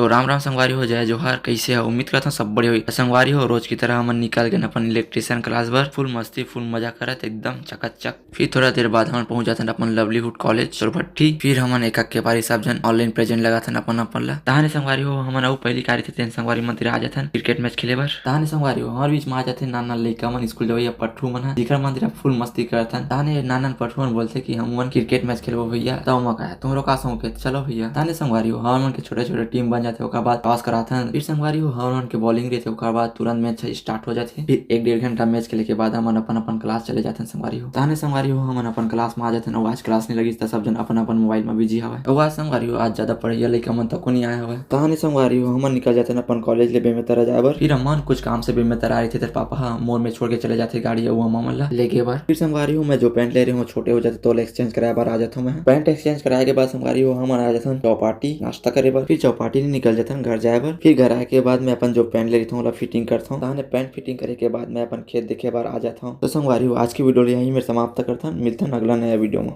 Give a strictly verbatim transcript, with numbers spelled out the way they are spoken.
तो राम राम संगवारी हो, जय जोहार, कैसे हो? उम्मीद करता हूँ सब बढ़िया होही। संगवारी हो, रोज की तरह हमन निकल गए अपन इलेक्ट्रिशियन क्लास बर। फुल मस्ती, फुल मजा करत, एकदम चकाचक। फिर थोड़ा देर बाद हमन पहुंच जाथन अपन लवलीहुड कॉलेज सोरभट्टी। फिर हमन एक एक के बारी सब झन ऑनलाइन प्रेजेंट लगाथन अपन अपन ला। तहाने संगवारी हो, हमन अउ पहली कारी थे तेन संगवारी मन तीर आ जाथन क्रिकेट मैच खेले बर। तहाने संगवारी हो, हमर बीच में आ जाथे नान नान लइका मन, स्कूल जवइया पट्ठू मन ह, जिखर मन तीर फुल मस्ती करथन। तहाने नान नान पट्ठू मन बोलथे कि हम मन क्रिकेट मैच खेलबो भैया, तब मैं कहा तुम लोग का शौक है, चलो भैया। तहाने संगवारी हो, हमन के छोटे छोटे टीम बन जाथे, ओकर बाद टॉस कराथन। फिर संगवारी हो, हमन के बॉलिंग रहिथे, ओकर बाद तुरंत मैच स्टार्ट हो जाथे। फिर एक डेढ़ घंटा मैच खेले के बाद हमन अपन अपन क्लास चले जाथन संगवारी हो। तहाने संगवारी हो, हमन अपन क्लास में आ जाथन। अउ आज क्लास नहीं लगिस, त सब जन अपन अपन मोबाइल में बिजी हवय। अउ आज संगवारी हो, आज ज्यादा पढ़इया लइका मन तको नहीं आए हवय। तहाने संगवारी हो, हमन निकल जाथन अपन कॉलेज ले बेमेतरा जाए बर। फिर हमन कुछ काम से बेमेतरा रहिथे, तेकर पापा ह मोर में छोड़ के चले जाथे गाड़ी अउ हमन ला लेगे बर। फिर संगवारी हो, मैं जो पैंट ले रहे हूँ छोटे हो जाथे, तो ओला एक्सचेंज कराए बर आ जाथों मैं। पैंट एक्सचेंज कराए के बाद संगवारी हो, हमन आ जाथन चौपाटी नाश्ता करे बर। फिर चौपाटी ले निकल जाथन घर जाए बर। फिर घर आए के बाद मैं अपन जो पैंट ले रहिथों, ओला फिटिंग करथों। तहाने पैंट फिटिंग करे के बाद मैं अपन खेत देखे बर आ जाथों। तो संगवारी हो, आज की वीडियो ला यहीं मेर समाप्त करथन। मिलथन अगला नया वीडियो में।